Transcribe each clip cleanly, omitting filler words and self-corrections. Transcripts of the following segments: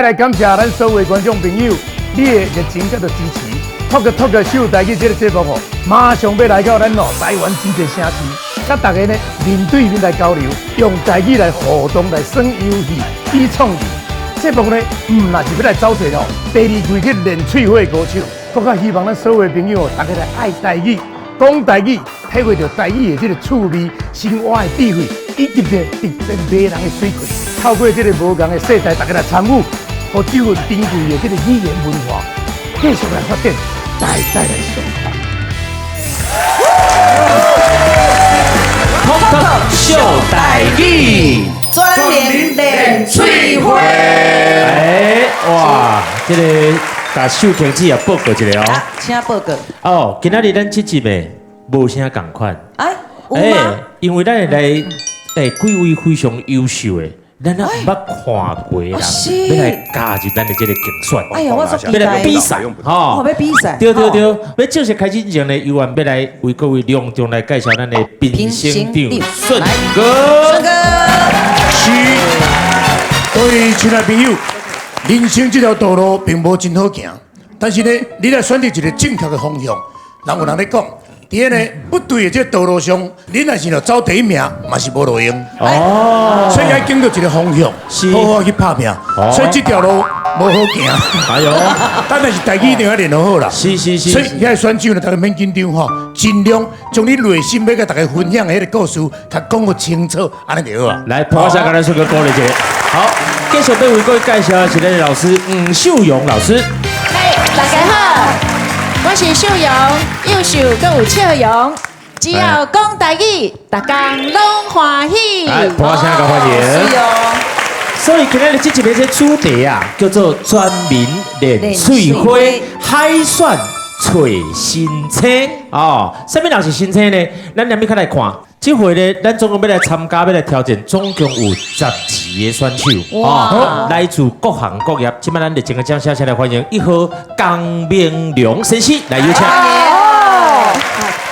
欲來感謝咱所有觀眾朋友，你的熱情佮支持。Talk Talk 秀台語這个節目哦，馬上欲來到咱哦台灣真濟城市，佮大家呢面對面來交流，用台語來互動來耍遊戲、比創意。節目呢，毋若是欲來走跎哦，第二季去練喙火的高手，閣較希望咱所有的朋友大家來愛台語、講台語，體會著台語的這个趣味、生活的智慧，以及這特別迷人的水氣。透過這个無仝的世代，大家來參與，予這份珍貴的這个語言文化繼續來發展，代代來相傳。 Talk Talk 秀台語，全民練喙火。哎，哇，這个共秀卿姊也報告一下哦。請報告。哦，今仔日咱這集的無啥仝款。哎，有嗎？因為咱會來幾位非常優秀的，咱也毋捌看過的人，欲來加入咱的這个競選。哎呀，我足期欲來待。比賽，吼。哦，欲比賽。對對對，欲正式開始之前呢，猶原欲來為各位隆重來介紹咱的評審長順哥。順哥。是，各位親愛朋友，人生這條道路並無真好行，但是呢，你來選擇一个正確的方向，人有人咧講，佇彼个不對的這個道路上，你若是走第一名，嘛是無路用。哦，所以愛揀著一个方向，好好去拍拚。所以這條路無好行。哎喲，但是台語一定要練好啦。是是是。所以遐選手呢，大家免緊張吼，盡量將你內心欲共大家分享的彼个故事，較講予清楚，按呢就好啊。來，拍聲共咱順哥鼓勵一下。好，繼續欲為各位介紹的是咱的老師吳秀蓉老師。嘿，大家好，我是秀蓉，又秀閣有笑容，只要講台語，逐工攏歡喜。來，拍聲共歡迎。是哦。所以今仔日這一个這主題啊，叫做全民練喙火，海選揣新星哦。啥物人是新星呢？咱連面較來看，這回呢，咱總共欲來參加，欲來挑戰，總共有12个選手哦，來自各行各業。這擺咱熱情的掌聲，先來歡迎一號江明龍先生來有請。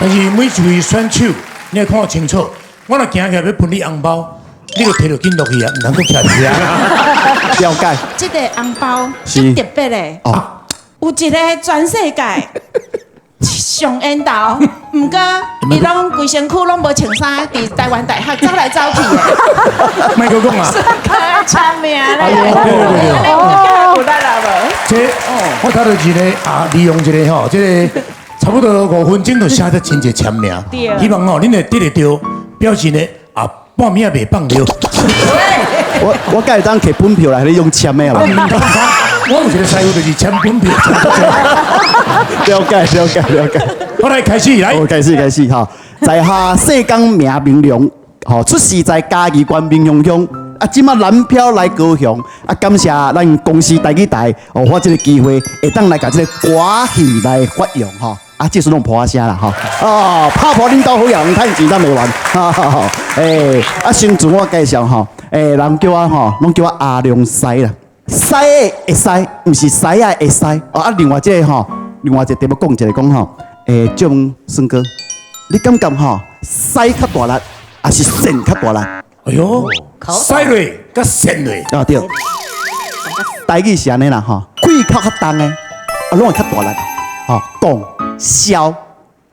但是每一位選手，你欲看清楚，我若行起來欲分你紅包，你就提著緊落去啊，毋通閣徛佇遐。了解。這个紅包足特別的，有一个全世界上緣投，毋過伊攏規身軀攏無穿衫，佇台灣大學走來走去的。莫閣講啊！簽名咧，對對對對。有力啦無？這我頭拄一个啊，利用一个吼，這个差不多5分鐘就寫得真濟簽名，希望吼恁會得會著，表示呢啊半暝也袂放尿。我敢會當提本票來，予你用簽的啦。我有一个師傅就是簽本票。了解了解了解。好來開始來。好，開始開始哈。在下姓江名明龍，吼出世在嘉義縣民雄鄉。啊，這馬南漂來高雄，啊，感謝咱公視台語台，予我這个機會，會當來共這个歌戲來發揚吼。啊，這時攏破聲啦吼。哦，拍破恁兜好人趁錢都袂完。哈哈哈。欸，啊，先自我介紹吼，欸，人叫我吼，攏叫我阿良師啦。師的會使，毋是師仔會使。哦，啊，另外這个吼，另外一個題目講一个講吼，欸，張順哥，你感覺吼，師較大力，抑是扇較大力？哎喲，師落佮扇落。啊對，台語是按呢啦吼，氣口較重的，啊，攏會較大力，吼，講、痟、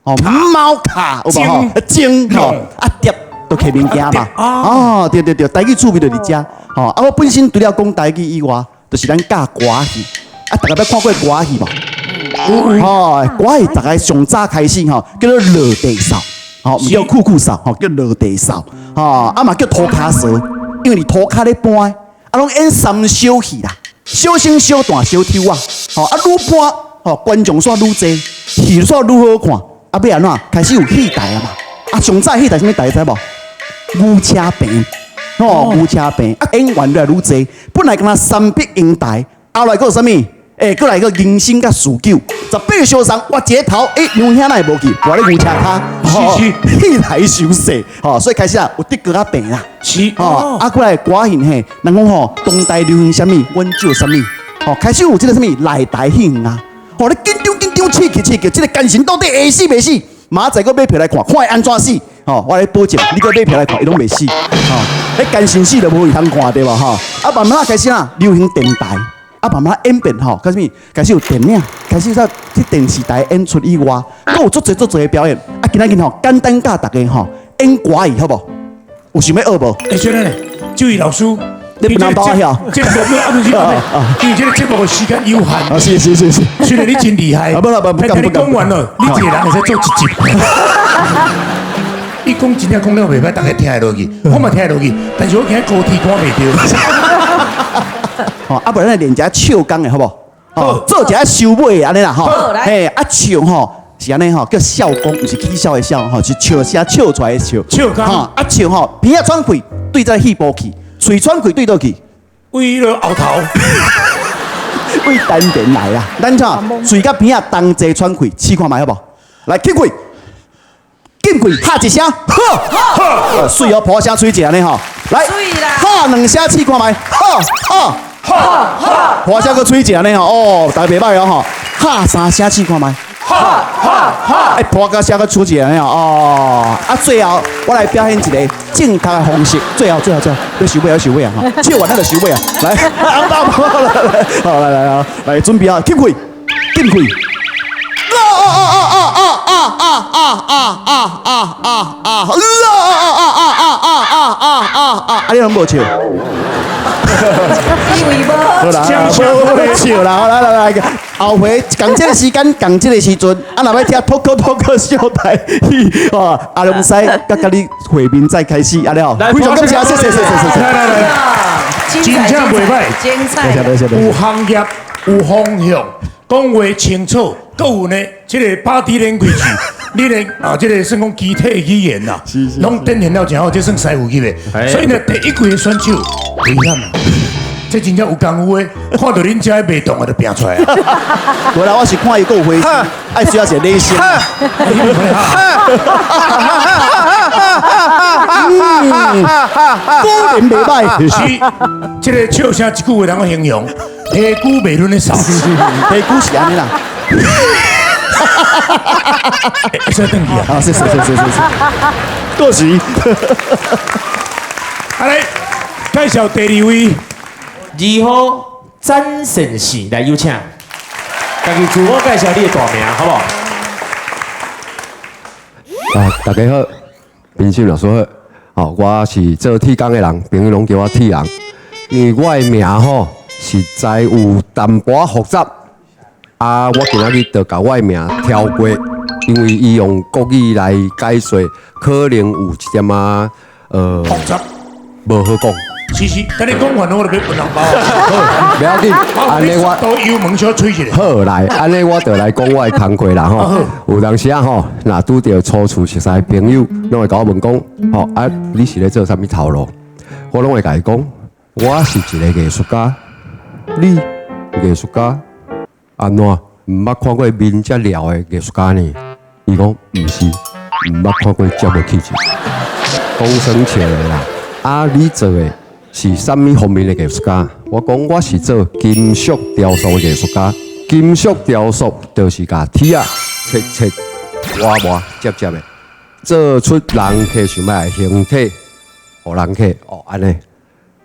吼，貓卡有無吼？精吼，啊，疊都揢物件嘛。哦，對對對，台語趣味就佇遮。吼，啊，我本身除了講台語以外，就是咱教歌戲。啊，大家捌看過歌戲無？吼，歌戲大概上早開始吼，叫做落地掃，吼，毋叫褲褲掃，吼，叫落地掃，吼，啊嘛叫塗跤趖，因為佇塗跤咧搬，啊，攏演三小戲啦，小生、小旦、小丑啊，吼，啊愈搬，吼，觀眾煞愈濟，戲煞愈好看，啊，欲按怎？開始有戲台啊嘛，啊，上早戲台啥物台知無？牛車棚，吼，牛車棚，啊，演員愈來愈濟，本來敢若三筆英台，後來閣有啥物？欸，閣來個人參佮四九，18相送，我一个頭，欸，娘兄哪會無去？跋咧牛車跤，戲台傷細，吼，所以開始啊，有得閣較病啦。吼，啊，過來歌戲嘿，人講吼，當代流行啥物，阮就啥物，吼，開始有這个啥物內台戲啊，吼，你緊張緊張，刺激刺激，這个奸臣到底會死袂死？明仔載閣買票來看，看會按怎死？吼，我來保證，你閣買票來看，伊攏袂死。吼，彼奸臣死就無戲通看對無吼？啊，慢慢仔開始啊，流行電台。啊慢慢演變吼，開始開始有電影，開始在去電視台演出以外，閣有足濟足濟的表演。啊，今仔日吼簡單教大家吼演歌戲好無？有想欲學無？欸，小等下，這位老師，你不能包啊？這個啊，不是，因為這個節目的時間有限。啊，是是是是。雖然你真厲害，啊，不啦不，不但你講完了，你一個人會使做一集。你講真正講了袂歹，大家聽會落去，我嘛聽會落去，但是我驚高鐵趕袂著。吼，啊，無咱來練一下笑工的好無？哦，做一下收尾的按呢啦吼。嘿，啊笑吼是按呢吼，叫笑工，毋是起笑的笑吼，是笑聲笑出來的笑。笑工。啊笑吼，鼻仔喘氣對這戲部去，喙喘氣對佗去？為了後頭。為丹田來啊！咱怎喙佮鼻仔同齊喘氣，試看覓好無？來，吸氣。進氣，哈一聲，呵呵，水哦，破聲吹一下呢吼，來，哈兩聲試看覓，哈哈哈哈，破聲閣吹一下呢吼，哦，大家袂歹哦吼，哈三聲試看覓，哈哈哈，哎，破個聲閣出一下呢吼，哦，啊，最後我來表演一個正確的方式，最後最後最後，欲收尾啊，收尾啊，吼，笑完咱就收尾啊，來，好，來來來，來準備啊，吸氣，進氣。啊啊啊啊啊啊啊啊啊啊啊啊啊啊啊啊啊啊啊！啊，你攏無笑？以為無。好啦，無笑啦！來來來，後回仝這個時間，仝這個時陣，啊，若欲聽脫口脫口秀台語，哦，阿龍西，佮你會面再開始，啊了，非常感謝，謝謝謝謝謝謝。來來來，真正袂歹，精彩，有行業，有方向，講話清楚。閣有呢，這個 body language，你咧啊，這個算講肢體語言啦，攏展現了誠好，這算師傅級的。所以呢，第一季的選手危險啊！這真正有功夫的，看到恁遮袂動的就拼出來。無啦，我是看伊閣有回聲，愛需要一個禮聲。果然袂歹。是，這個笑聲一句話通形容，皮膚袂潤的嗽。皮膚是按呢啦。會使轉去啊！啊，是是是是是是，過時。啊來，介紹第二位，二號詹善士來有請，家己自我介紹你的大名，好無？啊，大家好，冰心老師好，哦，我是做鐵工的人，朋友攏叫我鐵人，因為我的名吼實在有淡薄仔複雜。啊！我今仔日就共我的名跳過，因為伊用國語來解說，可能有一點仔複雜，無好講。是是，等你講完，我就欲分紅包。好，袂要緊，按呢我都油門小吹一下。好來，按呢我就來講我的工課啦吼。有當時啊吼，若拄著初次熟似的朋友，攏會共我問講，吼啊，你是咧做啥物頭路？我攏會共伊講，我是一個藝術家。你藝術家？按怎？毋捌看過面遮撩的藝術家呢？伊講毋是，毋捌看過遮無氣質。講耍笑的啦。啊，你做的是啥物方面的藝術家？我講我是做金屬雕塑的藝術家。金屬雕塑就是共鐵仔切切、磨磨、摺摺的，做出人客想欲的形體，予人客哦按呢。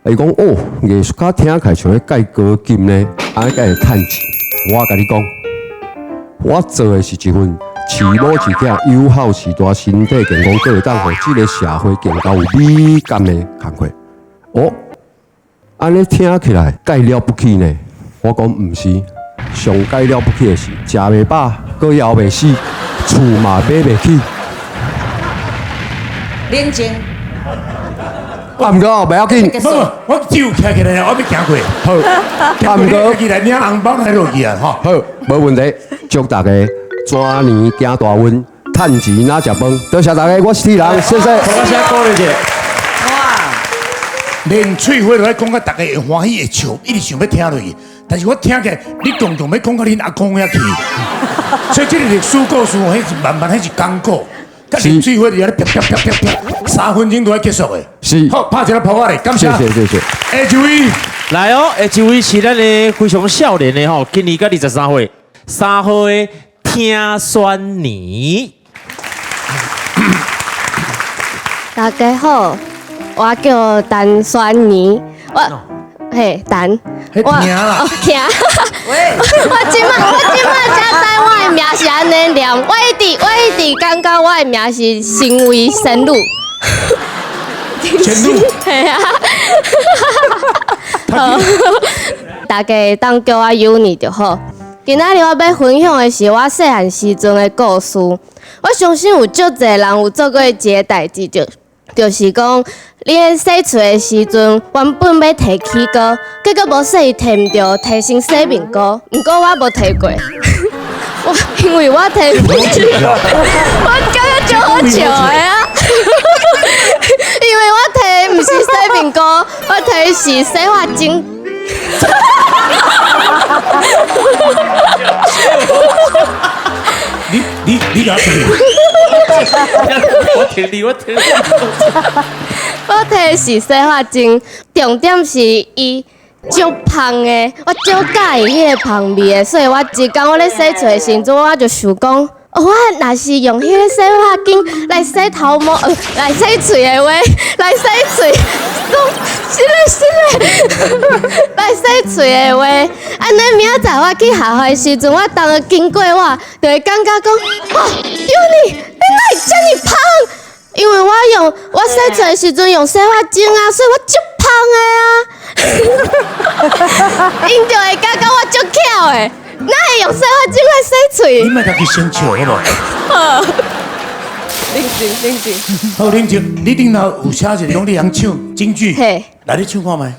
伊講哦，藝術家聽起來像咧蓋高金呢，按呢蓋會趁錢。我共你講，我做的是一份飼某飼囝、友好序大、身體健康，閣會當予這個社會更加有美感的工課。哦，按呢聽起來蓋了不起呢？我講毋是，上蓋了不起的是食袂飽，閣枵袂死，厝嘛買袂起。冷靜。啊，毋過袂要緊。不，我只有徛起來，我欲行過。好，啊，毋過起來領紅包來落去啊，吼。好，無問題。祝大家全年行大運，趁錢若食飯。多謝大家，我是鐵人，謝謝。我先鼓勵一下。哇！連喙花都愛講甲大家會歡喜會笑，一直想欲聽落去。但是我聽起來，你常常欲講到恁阿公遐去，所以這個歷史故事，彼是慢慢彼是講古。佮連喙花佇遐咧啪啪啪啪啪，3分鐘就愛結束的。是。好，拍一下噗仔咧，感謝。謝謝謝謝。下一位，來哦，下一位是咱的非常少年的吼，今年才23歲，3號的聽酸泥。大家好，我叫陳酸妮，我嘿陳，彼聽啦。哦，聽。喂，我這擺才知我的名是按呢念，我一直感覺我的名是成為仙女。仙女。係啊。好，大家會當叫我 Uni 就好。今仔日我欲分享的是我細漢時陣的故事。我相信有足濟人有做過一个代誌，就是講，你咧洗喙的時陣，原本欲提起膏，結果無細意提毋著，提成洗面膏。毋過我無提過，我因為我提毋著，我感覺足好笑的啊！因為我提毋是洗面膏，我提是洗髮精。你共我提？我聽你，我聽你。我提的是洗髮精，重點是伊足芳的，我足佮意彼個芳味的，所以我一工我咧洗喙的時陣，我就想講，哦，我若是用彼個洗髮精來洗頭毛，來洗喙的話，來洗喙，講是咧是咧，來洗喙的話，按呢明仔載我去學校的時陣，我同學經過我，就會感覺講，哇，Uni，你哪會遮爾芳？因為我用我洗喙的時陣用洗髮精啊，所以我足芳的啊。𪜶就會感覺我足巧的，哪會用洗髮精來洗喙？你莫家己先笑好無？好，冷靜冷靜。好，冷靜。你頂頭有寫一個講你曉唱京劇，嘿，來你唱看覓。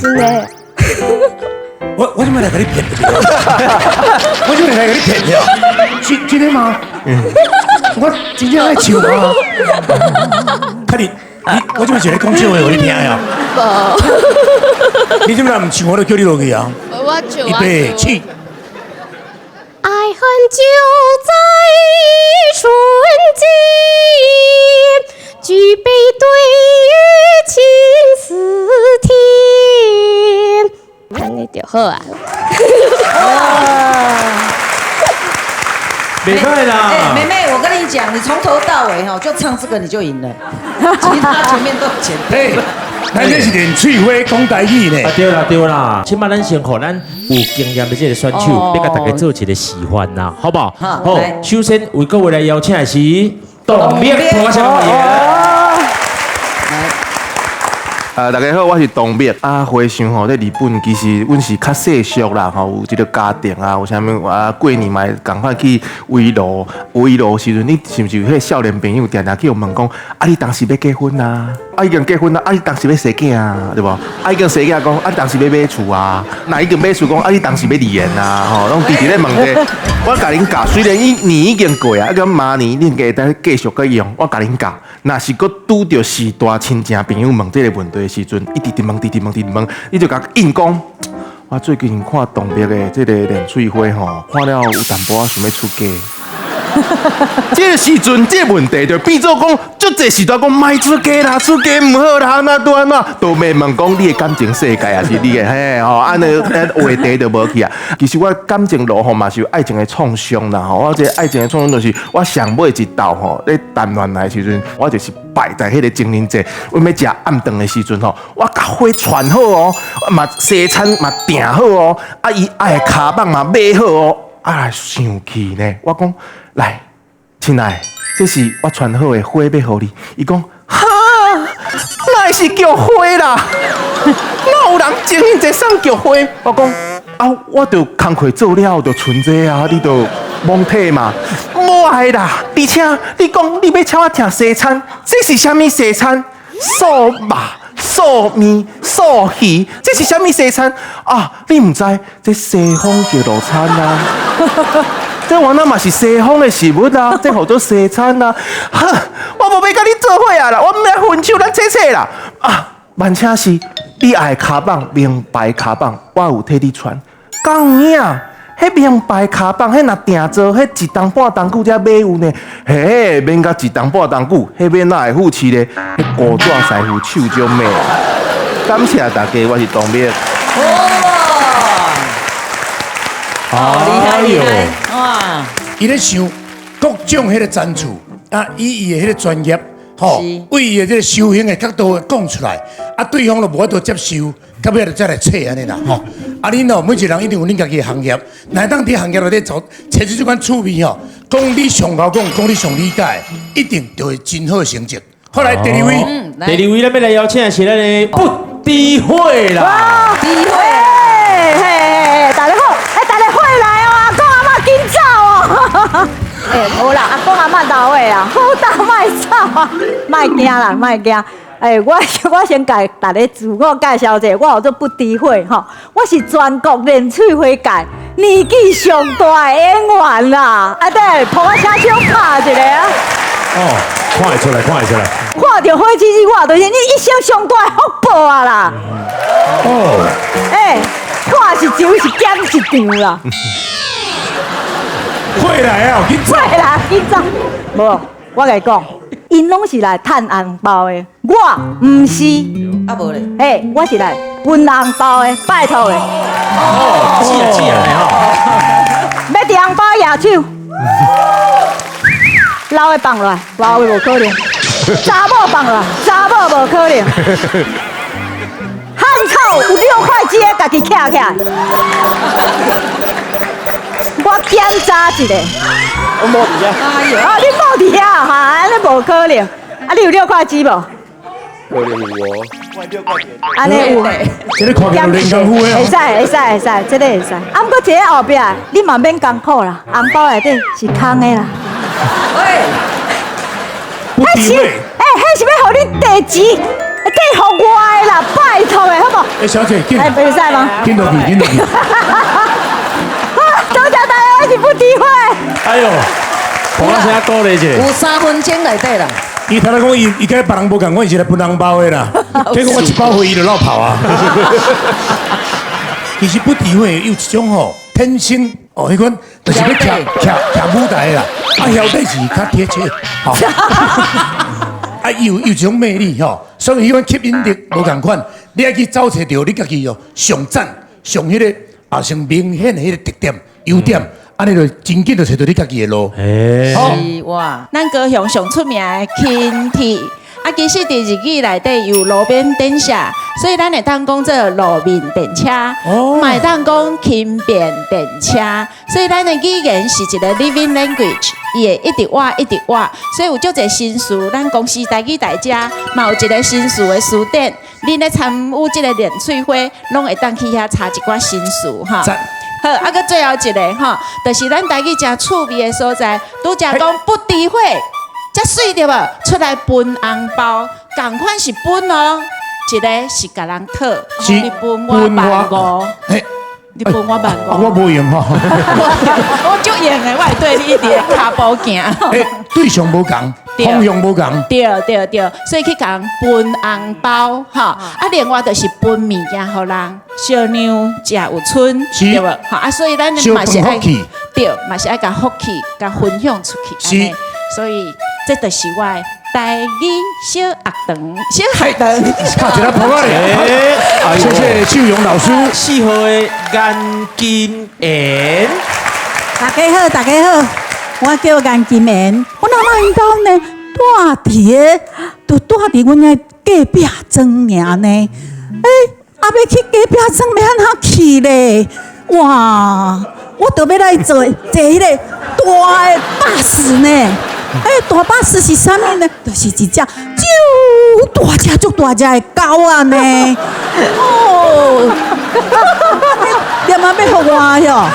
真的。我這擺來共你騙著？我這擺來共你騙著？真的嗎？我真正愛唱啊！看你，我這擺是咧講笑話，予你聽呀。無。你這擺毋唱，我就叫你落去啊！我唱。預備起。愛恨就在一瞬間，舉杯對月情似甜。按呢就好啊。袂歹啦。哎，妹妹，我跟你講，你從頭到尾吼就唱這個你就贏了，其他前面都剪掉。哎，咱這是練喙花講台語呢。啊對啦對啦，這擺咱先予咱有經驗的這個選手，欲共大家做一個示範啦，好無？好，首先為各位來邀請的是董力，我先歡迎。大家好，我是董力。啊，回想吼，在日本其實阮是較世俗啦，吼，有這個家庭啊，有啥物啊，過年嘛會仝款去圍爐，圍爐時陣，你是毋是有彼個少年朋友定定去予問講，啊，你當時欲結婚啊？啊，已經結婚啊？啊，你當時欲生囝啊？對無？啊，已經生囝講，啊，你當時欲買厝啊？若已經買厝講，啊，你當時欲離緣啊？吼，攏直直咧問這個。我共恁教，雖然伊年已經過啊，啊，咁明年恁會當繼續閣用，我共恁教。若是閣拄著序大親情朋友問這個問題的時陣，伊直直問，直直問，直直問，你就共應講。我最近看董力的這個練喙花吼，看了有淡薄仔想欲出家。這個時陣，這個問題就變做講，足濟時代講莫出家啦，出家毋好啦，按怎拄按怎，都袂問講你的感情世界，也是你的嘿吼，按呢話題就無去啊。其實我感情路吼嘛是有愛情的創傷啦吼，我這個愛情的創傷就是我上尾一道吼，咧談戀愛的時陣，我就是敗在彼個情人節，阮欲食暗頓的時陣吼，我共花串好哦，嘛西餐嘛訂好哦，啊伊愛的跤蠓嘛買好哦，啊生氣呢，我講來。親愛，這是我穿好的花欲予你。伊講，哈，哪會是菊花啦？哪有人情人節送菊花？我講，啊，我著工課做了後就存這啊，你著罔體嘛。無愛啦，而且你講你欲請我食西餐，這是啥物西餐？素肉、素麵、素魚，這是啥物西餐？啊，你毋知這西方叫路餐啊？這原來嘛是西方的食物啊，這號做西餐啊！哈，我無欲佮你做伙啊啦，我毋欲分手，咱切切啦！啊，萬請是你愛的跤蠓，名牌跤蠓，我有替你穿。敢有影？彼名牌跤蠓，彼若訂做，彼一冬半冬久才買有呢。嘿，免甲一冬半冬久，彼欲哪會付錢咧？彼古紙師傅手足美。感謝大家，我是董力。哎呦，哇！伊咧想各種彼個長處，啊，以伊的彼個專業，吼，為伊的這個修行的角度講出來，啊，對方就無法度接受，到尾就再來揣按呢啦，吼。啊，恁哦，每一個人一定有恁家己的行業，若當佇行業內底做，揣出這款趣味吼，講你上𠢕講，講你上理解，一定就會真好成績。後來第二位，第二位咱欲來邀請的是咱的不低會啦，低會，嘿嘿，大家好，哎，大家伙來哦，阿公阿嬤緊走哦。哎，無啦，阿公阿嬤老的啊，好大莫走啊，莫驚啦，莫驚。哎，我先共大家自我介紹一下，我叫做不低會吼，我是全國練喙花界年紀上大的演員啦。啊對，抱我聲小拍一下啊。哦，看會出來，看會出來。看著火氣氣，我就是你一生上大的福報啊啦。哦。哎，看是一場是減一場啦。會來啊，緊走。會來，緊走。無，我共你講，𪜶攏是來趁紅包的，我毋是。啊無咧。嘿，我是來分紅包的，拜託的。哦，是啊是啊吼。欲佇紅包舉手。老的放落來，老的無可能。查某放落來，查某無可能。漢草有六塊肌的，家己徛起來。我檢查一下。我無佇遐。啊，你無佇遐哈？按呢無可能。啊，你有六塊肌無？可能有哦。按呢有。這个看起來有練功夫的。會使會使會使，這个會使。啊，毋過這个後壁，你嘛免艱苦啦，紅包內底是空的啦。喂，彼是，欸，彼是欲予你地錢，地予我的啦，拜託的，好無？欸，小姐，緊，欸，袂使嗎？緊落去，緊落去。多謝大家，我是不低會。哎呦，講聲鼓勵者。有3分鐘內底啦。伊頭先講伊伊佮別人無仝款，伊是來分紅包的啦。結果我一包回伊就落跑啊。其實不低會有一種吼天生哦，彼款就是欲徛徛徛舞台的啦。啊，曉底是較貼切，吼。啊，伊有一種魅力吼，所以彼款吸引力無仝款。你愛去找揣著你家己哦，上讚上彼个啊，上明顯的彼個特點優點，按呢就真緊就揣著你家己的路。好，哇，咱高雄上出名的輕鐵，啊，其實佇日語內底有路邊電車，所以咱會當講做路面電車，嘛會當講輕便電車。所以咱的語言是一個 living language，伊會一直活一直活。所以有足濟新詞，咱公司台語大家嘛有一個新詞的詞典，恁咧參與這個練喙花，攏會當去遐查一寡新詞哈。好，啊，閣最後一個吼，就是咱台語誠趣味的所在，拄才講不低會，遮媠對無？出來分紅包，仝款是分哦，一个是共人討，你分我15,000，你分我15,000，我無用吼，我足用的，我會對你一直跤步行。欸，對象無仝，方向無仝，對對對，所以去共人分紅包，吼，啊，另外就是分物件予人，小妞食有春，對無？吼啊，所以咱嘛是愛，對，嘛是愛共福氣，共分享出去，按呢，所以這就是我的台語小學堂，小學堂。拍一下噗仔咧，謝謝秀榮老師。4號的顏金妍。大家好，大家好，我叫顏金妍。我阿嬤𪜶兜呢，住佇个，就住佇阮的隔壁庄爾呢。欸，啊欲去隔壁莊欲按怎去咧？哇，我著欲來坐坐彼個大的巴士呢。欸，大巴士是啥物呢？就是一隻足大隻、足大隻的狗仔呢。哦，連嘛欲予我喲。